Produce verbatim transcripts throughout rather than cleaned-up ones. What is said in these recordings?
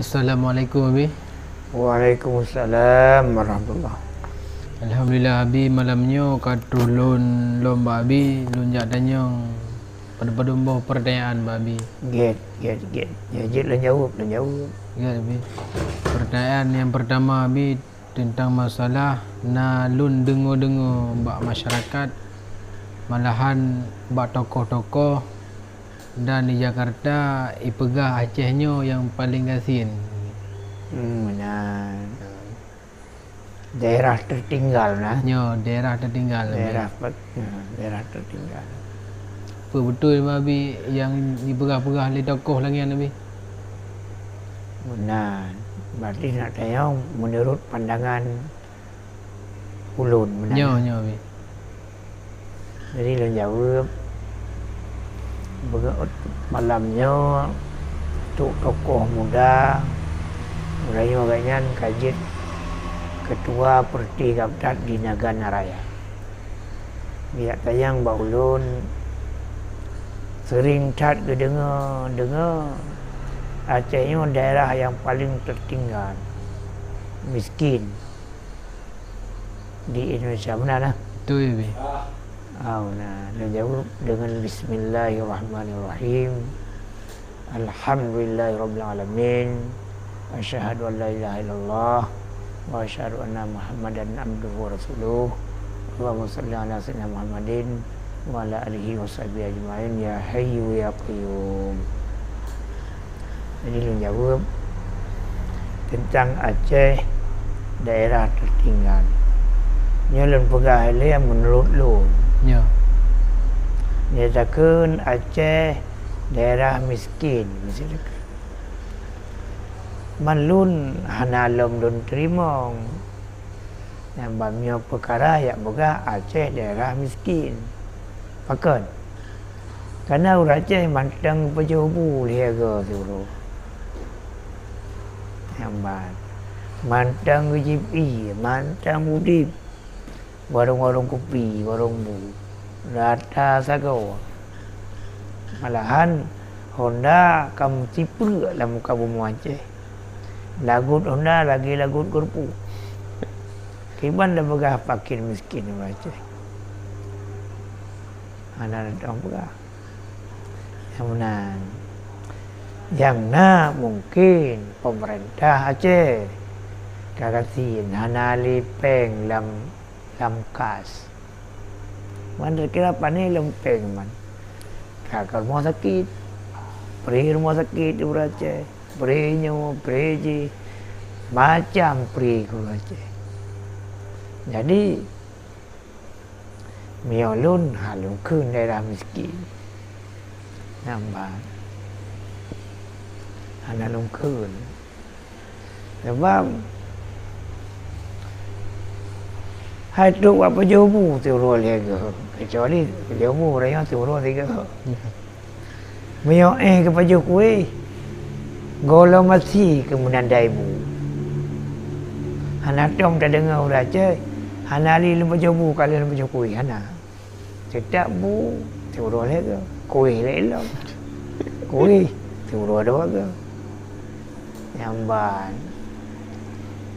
Assalamualaikum, Abi. Waalaikumsalam warahmatullah. Alhamdulillah, Abi, malam nyoe ka troh lôn lom bak Abi, lôn jak tanyong padum-padum boh peurtanyaan bak Abi. Gét, gét, gét. Ya, jeuet lôn jaweueb, lôn jaweueb. Gét, Abi. Peurtanyaan nyang peurtama, Abi, teuntang masalah na lôn deungoe-deungoe bak masyarakat, malahan bak tokoh-tokoh dan di Jakarta ipeugah Aceh nyoe nyang paleng gasien. Hmm, meunan. Daerah tertinggal, nah. Nyoe daerah tertinggal, Abi. Daerah pe-, ya, daerah tertinggal. Peue beutôi, Abi, nyang jipeugah-peugah lé tokoh lagèe nyan, Abi? Meunan. Berarti nak tanyong menurut pandangan ulôn, meunan. Nyoe, nyoe, Abi. Jadi lôn jaweueb, beugét malam nyoe trok tokoh muda, uroe nyoe gobnyan ka jeuet keutua peureuté gabdat di Nagana Raya. Geujak tanyong bak ulôn, seuring that geudeungoe-deungoe Aceh nyoe daerah nyang paleng teutinggal, miskin di Indonesia, meunan, nah? Beutôi, Abi. Ah, meunan. Lôn jaweueb deungon bismillahirrahmanirrahim. Alhamdulillahirabbil alamin. Asyhadu an la ilaha illallah wa asyhadu anna Muhammadan abduhu wa rasuluh. Allahumma shalli ala sayyidina Muhammadin wa ala alihi wa sahbihi ajmain, ya hayyu ya qayyum. Jadi lôn jaweueb teuntang Aceh daerah teutinggal. Nyoe lôn peugah ilèe meunurot lôn. Ya. Nyatakan Aceh daerah miskin, miskin. Man lôn hana lom lôn teurimong. Nyang ban nyoe peukara jak peugah Aceh daerah miskin. Pakon? Kareuna ureueng Aceh mantong peujoh bu lhèe goe siuroe. Nyang ban. Mantong geujieb ié, mantong udép. Warong-warong kupi, warong bu. Rata sagoe. Malahan honda ka meusipreuk lam muka bumoe Aceh. Lagot honda lagèe lagot keureupuk. Kiban tapeugah fakir miskin ureueng Aceh. Hana teupeugah. Nyang meunan. Nyang na mungken peumeurintah Aceh ka gasien hana lé péng lam lam kas. Man kira pane lom péng man. Ka, ka rumoh sakét. Pri rumoh sakét di ureueng Aceh. Pri nyoe, pri jih. Macam pri keu ureueng Aceh. Jadi, meunyoe lôn, ha, lôn kheun daerah miskin. Nyan ban. Hana lôn kheun. Sabab hai trok bak pajoh bu siuroe lhèe goe, keucuali pajoh bu uroe nyoe siuroe sigoe. Meunyoe éh keu pajoh kuéh, gohlom asie keu meunandai bu. Hana tom tadeungoe ureueng Aceh, hana lé lôn pajoh bu ka lheueh lôn pajoh kuéh, hana. Teutab bu, siuroe lhèe goe. Kuéh lhèe lom. Kuéh, siuroe dua goe. Nyan ban.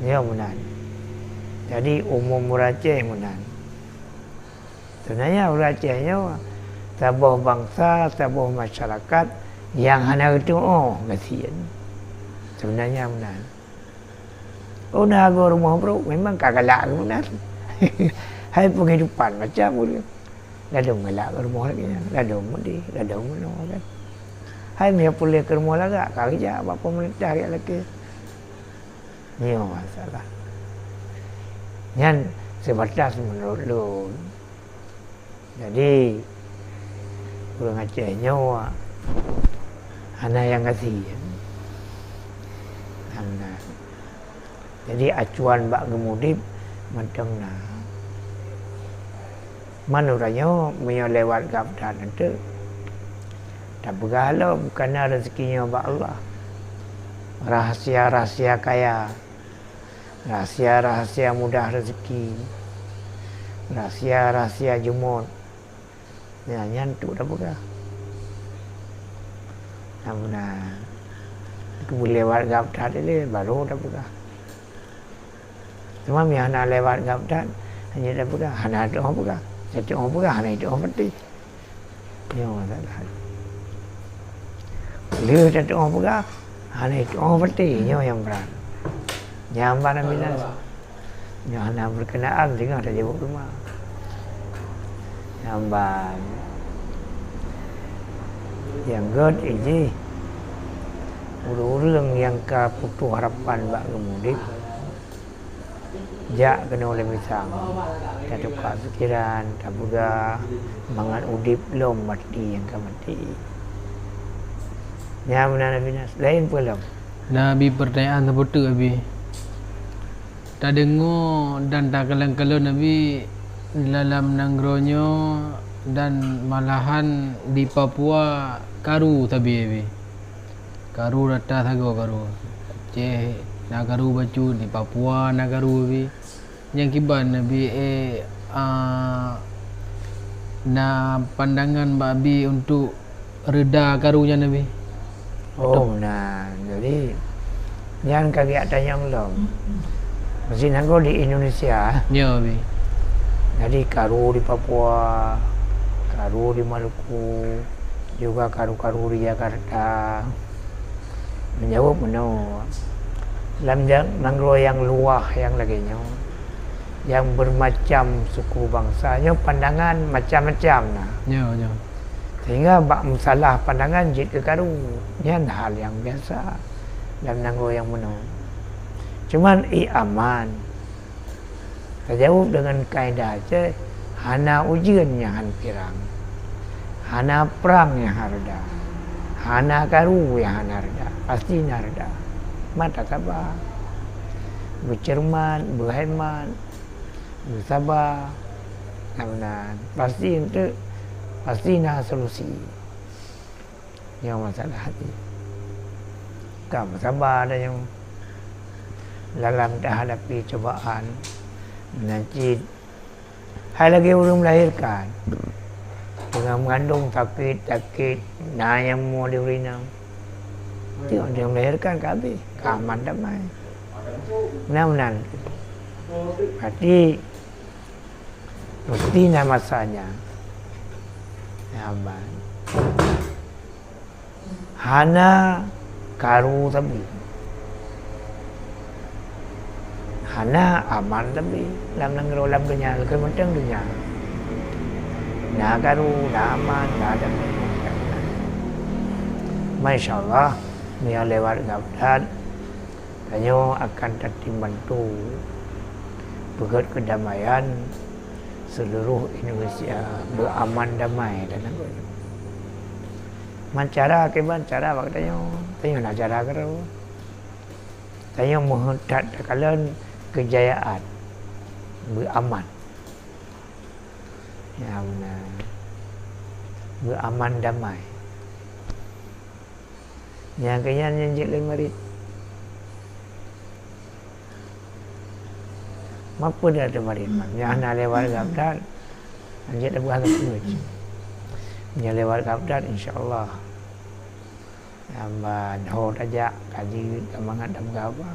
Nyoe meunan. Jadi, umum ureueng Aceh meunan. Seubeunanya ureueng Aceh nyoe saboh bansa, saboh masyarakat nyang hana geutuoh gasien. Seubeunanya meunan. Oh, na goe rumoh brôk, memang ka galak keu meunan. Hai penghidupan macam ureueng. Ladôm galak keu rumoh lagèe nyan, ladôm meudéh, ladôm meunoe kan. Hai meunyoe peureulèe keu rumoh lagak, ka geujak bak peumeurintah jak lakèe. Nyoe masalah. Nyan seubatas meunurot lôn. Jadi, ureueng Aceh nyoe hana nyang gasien. Hana. Jadi, acuan bak geumudép mantong na. Man uroe nyoe meunyoe lewat gabdat eunteuk, tapeugah lom kareuna raseuki nyoe bak Allah. Rahsia-rahsia kaya, rahsia-rahsia mudah raseuki, rahsia-rahsia jeumot. Nyan, nyan tu tapeugah. Nyang meunan. Keu lewat gab that ilée, baru tapeugah. Teuma meunyo hana lewat gab that, hana tapeugah, hana teuoh peugah. Teuoh peugah, hana teuoh peuti. Nyoe masalah. Lheueh teuoh peugah, hana teuoh peuti, nyoe nyang brat. Nyang ban Nabi Nas. Nyoe hana berkenaan singoh tajaweueb teuma. Nyang ban. Nyang gét jih, ureuëng-ureuëng nyang ka putôh harapan bak geumudeb, jak keunoe lé misang, tatuka pikiran, tapeugah mangat udeb lom maté nyang ka maté. Nyan meunan Nabi Nas, laén peue lom? Nabi, pertanyaan saboh teuk, Abi. Tadeungoe dan takalon-kalon, Abi, dalam nanggroe nyoe dan malahan di Papua karu sabe, Abi. Karu rata sagoe karu. Aceh na karu bacut, di Papua na karu, Abi. Nyang kiban, Abi, eh, a, na pandangan bak Abi untuk reda karu nyan, Abi? Oh, na. Jadi, nyan ka geujak tanyong lom. Meusinan goe di Indonesia. Ya, Abi. Jadi, karu di Papua, karu di Maluku, juga karu-karu di Jakarta. Meujaweueb meunoe, lam ja-, nanggroe nyang luwah nyang lagée nyoe, nyang bermacam suku bansa, nyoe pandangan macam-macam na. Ya, ya. Sehingga bak meusalah pandangan jeuet keu karu, nyan hal nyang biasa lam nanggroe nyang meunoe. Cuman, i aman. Tajaweueb deungon kaedah Aceh, hana ujeuen nyang han pirang, hana prang nyang han reda, hana karu nyang hana reda, pasti na reda. Mata saba, beuceureumat, beuhemat, beusaba, na meunan, pasti eunteuk, pasti na solusi. Nyoe masalah hati. Ka meusaba tanyoe dalam tahadapi cobaan. Meunan cit hai lagée ureuëng melahirkan, teungoh meugandong sakét-sakét, na nyang mo di ureuëng inong. Teungoh melahirkan ka habéh, ka aman damai. Na meunan. Berarti Meusti na masanya. Nyaman. Hana karu sabe. Hana aman sabe lam nanggroe, lam donya, lakée mantong donya. Na karu, na aman, na damai. Masya Allah, meunyoe lewat gabdat, tanyoe akan tatem bantu peugét keudamaian seuluruh Indonesia, beuaman damai dan lagoe nyoe. Man cara kiban cara bak tanyoe, tanyoe na cara keudroe. Tanyoe meuheuet that takalon keujayaan beuaman. Ya, beuna. Beuaman damai. Nyang keu nyan nyang jeuet lé marit. Mapeue dah teumarit, man? Nyang hana lewat gabdat, jeuet lé buah geupeuet. Nyang lewat gabdat, insya Allah. Nyang ban ho tajak, ka jeuet, ka mangat, ka meugawa.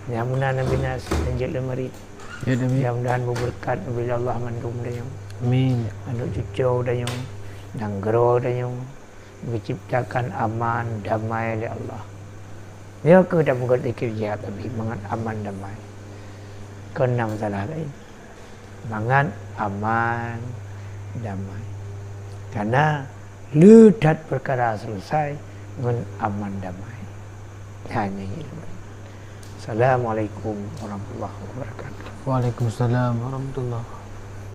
Nyang meunan Nabi Nas, lanjut lé marit. Ya, Nabi. Mudah-mudahan beubeureukat bila Allah mandum tanyoe. Amin. Aneuk cucu tanyoe, nanggroe tanyoe, geuciptakan aman, damai lé Allah. Nyoe keuh tapeugét zikir jihad Nabi, mangat aman damai. Kon na masalah laén. Mangat aman, damai. Karena le that peukara seuleusai ngon aman damai. Hanya ilmu. Assalamualaikum warahmatullahi wabarakatuh. Waalaikumsalam warahmatullahi wabarakatuh.